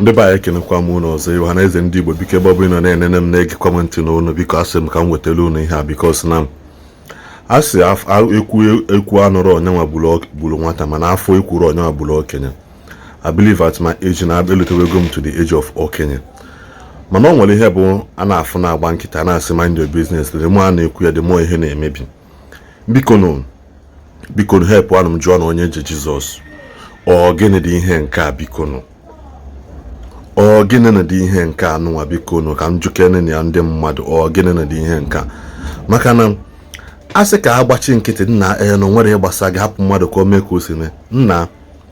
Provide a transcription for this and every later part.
Ndị be anyị, ekenekwa m unu ọzọ. Ọha na eze ndị Igbo, biko, ebe ọ bụla ị nọ na-enene m, na-egekwa m ntị n'onu, biko, asị m ka m wetara unu ihe a, because na a sị ekwu ekwu anụrụ onyenwa gburu nwata, mana afọ ekwuru onyenwa gburu okenye. I believe at my age na elutewego m to the age of okenye, mana ọ nwere ihe bụ a na-afụ na-agba nkịta na-asị, "Mind your business." The more a na-ekwu ya, the more ihe na-emebi. Biko nụ, biko nụ, help anụ m jụọ na onye ji Jizọs, ọ gịnị dị ihe nke a? Biko nụ, ọ gịnị na dị ihe nke a nụnwa? Biko nụ, ka m jukene na ya ndị mmadụ, ọ gịnị na dị ihe nke a? Maka na a sị ka agbachi nkịtị, nna, ee, na onwere ihe gbasara gị, hapụ mmadụ ka o mee ka o si mee. Nna,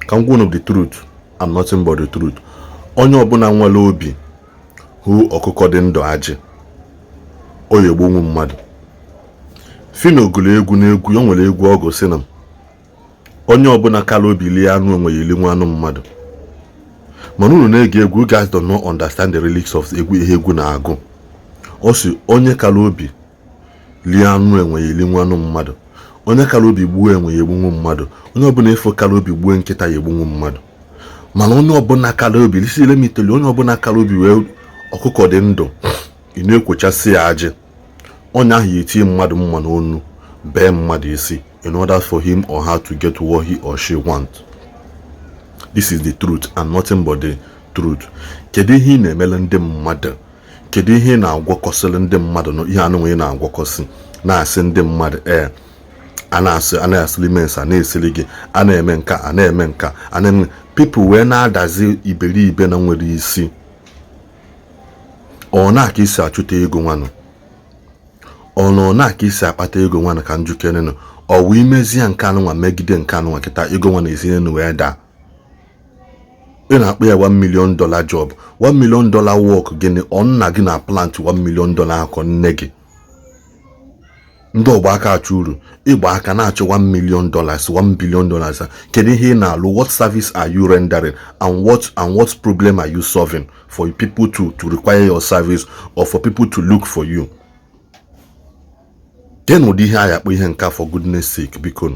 ka m gwa unu the truth and nothing but the truth. Onye ọbụla nwere obi hụ ọkụkọ dị ndụ ajị, o ya egbunwu mmadụ. Phyno gụrụ egwu n'egwu o nwere egwu ọgụ sị na onye ọbụla kara obi lie anụ onwe ya, elinwe anụ mmadụ. Mana unu na-ege egwu, you guys do not understand the lyrics of egwu, ihe egwu na-agụ. Ọ sị onye kara obi lie anụ enwe ya, elinwe anụ mmadụ. Onye kara obi gbuo enwe ya, egbunwu mmadụ. Onye ọbụla efo kara obi gbuo nkịta ya, egbunwu mmadụ. Mana onye ọbụla kara obi lisi lemiteli, onye ọbụla kara obi wee ọkụkọ dị ndụ, ị na-ekwochasị ya ajị, onye ahụ ya etinye mmadụ mma n'onu, bee mmadụ isi in order for him or her to get what he or she want. This is the truth and nothing but the truth. Kedu ihe ị na-emele ndị mmadụ? Kedu ihe ị na-agwakọsịrị ndị mmadụ? Na ihe anụnwa ị na-agwakọsị, na-asị ndị mmadụ, ee, a na-asị, a na-asịrị mens, a na-esiri gị, a na-eme nka, a na-eme nka, a na-eme people wee na-adazi iberibe na nwere isi. Ọ na-aka isi achụta ego nwanụ, ọ nọ na-aka isi akpata ego nwanụ. Ka njukenenụ, ọ wụ imezie nke anụnwa megide nke anụnwa kịta, ego nwa na-esi n'elu wee daa. Ị na-akpọ ya $1 million job, $1 million work. Gịnị? Ọ nna gị na plant $1 million akọ nne gị? Ndị ọgba aka achọ uru ịgba aka na-achọ $1 million, $1 billion. Kedu ihe ị na-alụ? What service are you rendering and what problem are you solving for people to require your service or for people to look for you? Ke na ụdị ihe a ya akpọ ihe nka? For goodness sake, biko,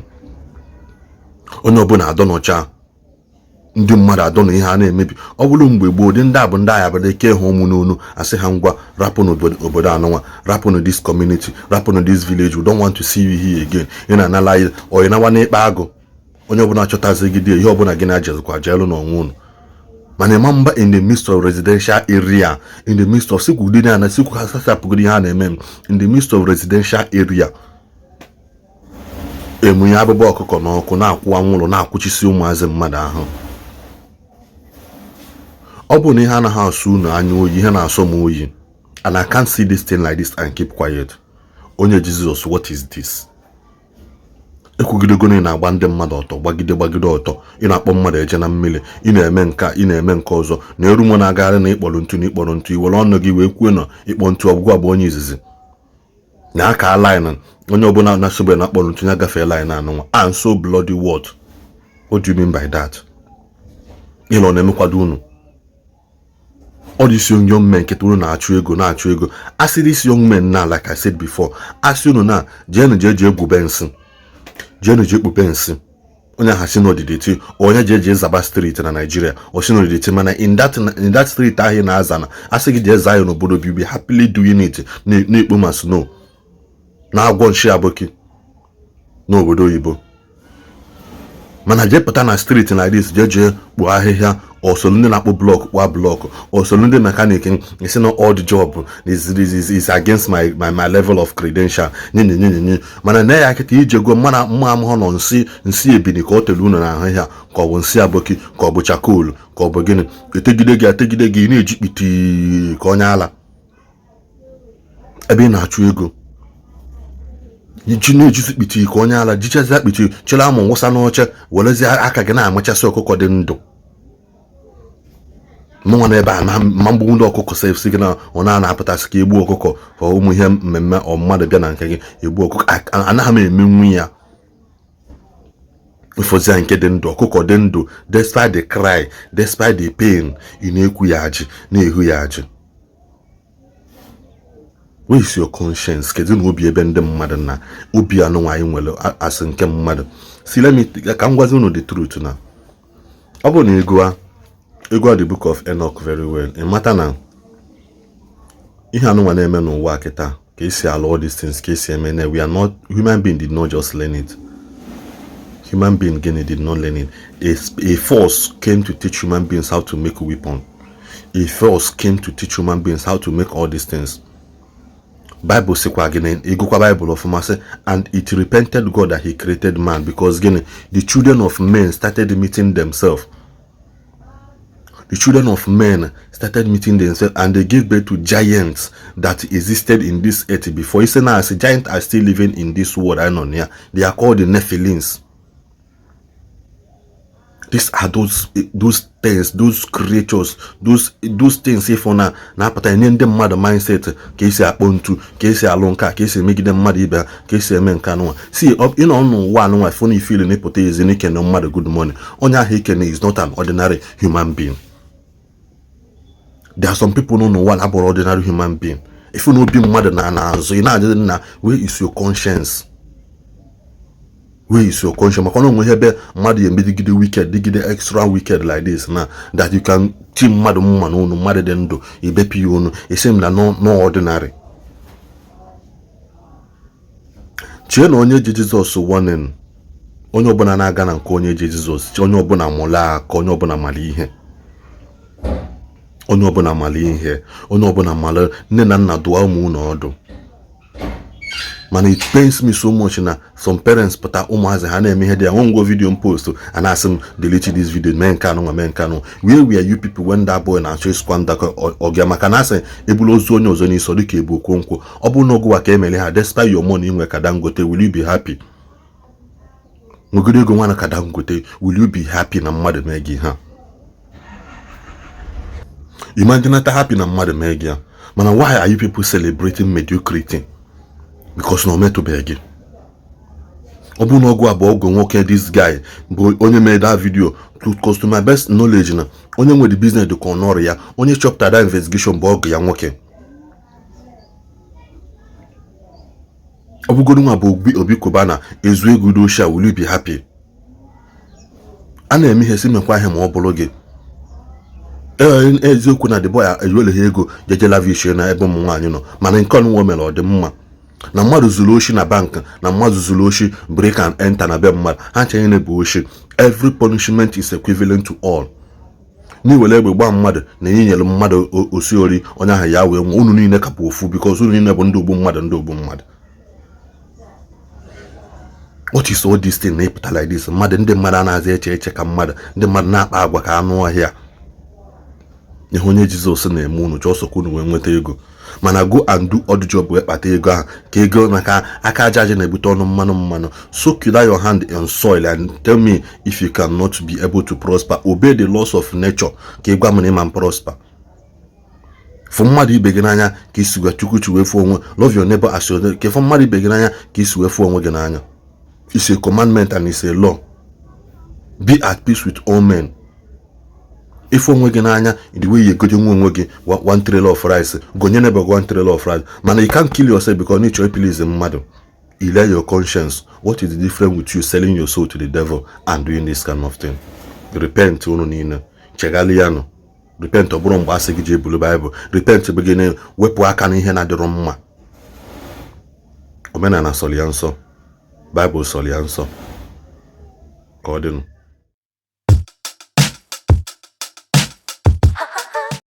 onye ọbụla adọnọcha ndị mmadụ adọ na ihe a na-emebi. Ọ bụrụ mgbe gboo, ụdị ndị a bụ ndị agha bịara eke ha ụmụ n'onu, asị ha, "Ngwa, rapụnụ obodo anụnwa, rapụnụ this community, rapụnụ this village, we don't want to see you here again." Ị na-anala anyị, ọ nawa n'ikpe agụ. Onye ọbụla chọtazi gị dị ihe ọbụla gị na-ajezikwa jeelu n'onwe unu. Mana ịma mba, in the midst of residential area, in the midst of sikwugide na sikwu ha sachapụgide ihe a na-eme in the midst of residential area, emunye abụba ọkụkọ n'ọkụ, na-akwụ anwụrụ, na-akwụchisi ụmụazị mmadụ ahụ. Ọ bụ na ihe anaghị asụ unu anya oyi, ihe na-asọ m oyi, and I can't see this thing like this and keep quiet. Onye Jesus, what is this? Ekwugidego na ị na-agba ndị mmadụ ọtọ, gbagide gbagide ọtọ, ị na-akpọ mmadụ eje na mmiri, ị na-eme nke, ị na-eme nke ọzọ, na eru nwa na-agagharị na ịkpọrọ ntu, na ịkpọrọ ntu, i were ọnụ gị wee kwuo na ịkpọ ntu ọgwụgwụ abụ onye izizi na aka line. Onye ọbụla na-asobe na akpọrọ ntu ya gafee line anụnwa. And so bloody what do you mean by that? Ịlọ na-emekwado unu. All these young young men nkịta unu na-achụ ego, na-achụ ego. Asị these young men na, like I said before, asị unu na jeenu jee jee gwube nsị, jeenu jee kpube nsị. Onye ahụ si n'odideti, onye jee jee zaba street na Nigeria, o si n'odideti. Mana in that street ahụ ị na-aza, na asị gị jee zaa ya n'obodo bi, be happily doing it, na-ekpo ma snow, na-agwọ nshi aboki n'obodo oyibo. Mana jee pụta na street na this, jee jee kpuo ahịhịa, osolu ndị na-akpụ block, kpụọ block, osolu ndị mechanic, isi na odd job is against my level of credential, nye nye nye nye. Mana na ya kịta ije go mana mma amụhụ nọ nsị nsị ebini ka ọ tere unu na ahịhịa, ka ọ bụ nsị aboki, ka ọ bụ charcoal, ka ọ bụ gịnị, etegide gị, ategide gị, na-eji kpiti ka onye ala ebe ị na-achụ ego ji na-ejizi kpiti ka onye ala jichazi akpiti chere amụ nwụsa n'oche, werezie aka gị na-amachasị ọkụkọ dị ndụ. Mụnwa n'ebe a ma mgbu ndị ọkụkọ sef si gị na ọ na-apụtasị ka egbu ọkụkọ ka ụmụ ihe mmemme ọ mmadụ bịa na nke gị egbu ọkụkọ, anaghị m emenwu ya. Ịfọzi nke dị ndụ, ọkụkọ dị ndụ, despite the cry, despite the pain, ị na-ekwu ya ajị, na-ehu ya ajị. Where is your conscience? Kedu na obi ebe ndị mmadụ na obi anụnwa anyị nwere asị nke mmadụ si? Let me ka m gwazi unu the truth na ọ bụrụ na ego a Ị gụọ the Book of Enoch very well, ị mata na ihe anụnwa na-eme n'ụwa kịta, ka esi alụ all these things, ka esi eme na we are not human being, did not just learn it. Human being gịnị did not learn it. A force came to teach human beings how to make a weapon. A force came to teach human beings how to make all these things. Bible sịkwa gịnị? Ịgụkwa Bible ọfụma, sị, "And it repented God that he created man," because gịnị? The children of men started meeting themselves. The children of men started meeting themselves and they gave birth to giants that existed in this earth before. Ise na as giants are still living in this world I know here. They are called the Nephilims. These are those things, those creatures, those things ifo na na-apụta nye ndị mmadụ mindset ka esi akpọ ntu, ka esi alụ nka, ka esi emegide mmadụ ibe ha, ka esi eme nke anụnwa. Si ịnọ n'ụwa anụnwa, ifo na ifili na-epụta ezi n'ikene mmadụ good morning, onye ahụ ikene is not an ordinary human being. There are some people nọ n'ụwa na-abụrụ ordinary human being. Ifu na obi mmadụ na na-azụ, ị na-ajụ na where is your conscience? Where is your conscience? Maka na onwe ihe ebe mmadụ ya emegide wicked, dịgide extra wicked like this na that you can ti mmadụ mma n'onu, mmadụ dị ndụ, ibepụ ya onu, esi m na no ordinary. Chee na onye ji Jizọs warning, onye ọbụla na-aga na nke onye ji Jizọs, onye ọbụla mụrụ aka, onye ọbụla mara ihe, onye ọbụla mara ihe, onye ọbụla mara nne na nna dụọ ụmụ unu ọdụ. Mana it pains me so much na some parents pụta, ụmụazị ha na-eme ihe dị ya nwe ngwa video m post a na-asị m delete this video, mee nke anụnwa, mee nke anụnwa. Where were you people when that boy na-achọ ịsquander ọgịa? Maka na asị ebulu ozu onye ọzọ n'isi dịka ebu Okonkwo. Ọ bụrụ na ọgụwa ka emere ha, despite your money inwe ka Dangote, will you be happy? Nwegoro ego nwana ka Dangote, will you be happy na mmadụ mee gị ha? Imagine happy na mmadụ mee gị ya. Mana why are you people celebrating mediocrity? Because na o metụbeghị gị. Ọ bụrụ na ọgụ abụọ ọgụ nwoke, this guy bụ onye mere that video, to my best knowledge, na onye nwe the business dị ka ọnọrọ ya, onye chọpụtara that investigation bụ ọgụ ya nwoke. Ọ bụgodu nwa bụ Obi Cubana ezu ego doshia, will you be happy? A na-eme ihe si mekwa ihe ma ọ bụrụ gị. Eziokwu na the boy eweleghị ego jeje lavish na ebe ụmụ nwaanyị nọ, mana nke ọnụnwa mere ọ dị mma na mmadụ zuru oshi na bank, na mmadụ zuru oshi break and enter na be mmadụ, ha nche bụ oshi. Every punishment is equivalent to all. N'iwere egbe gbaa mmadụ na inyere mmadụ osiori, onye ahụ ya wee nwụọ, unu niile ka bụ ofu, because unu niile bụ ndị ogbu mmadụ, ndị ogbu mmadụ. What is all this thing na-epụta like this? Mmadụ, ndị mmadụ anaghịzi eche eche ka mmadụ, ndị mmadụ na-akpa agwa ka anụ ọhịa. Ihe onye Jizọs na-eme unu chọsọ ka unu wee nweta ego, mana go and do odd job wee kpata ego ahụ, ka ego maka aka aja aja na-ebute ọnụ mmanụ mmanụ. Soak your hand in soil and tell me if you cannot be able to prosper. Obey the laws of nature ka ị gwa m na ịma prosper. Fụ mmadụ ibe gị n'anya ka isi gwa Chukwu chi wee fụ onwe. Love your neighbor as your, ka fụ mmadụ ibe gị n'anya ka isi wee fụ onwe gị n'anya. It's a commandment and it's a law. Be at peace with all men. Ịfụ onwe gị n'anya the way you egoje nwe onwe gị one trailer of rice, gonye neighbor one trailer of rice, mana you can't kill yourself because nature please mmadụ. Ile your conscience. What is the difference with you selling your soul to the devil and doing this kind of thing? Repent unu niile, cheghalịanụ. Repent ọ bụrụ mgbe asị gị jee buru Bible. Repent bụ gịnị? Wepụ aka n'ihe na-adịrọ mma. Omenala sọrọ ya nsọ, Bible sọrọ ya nsọ, ka ọ dịnụ.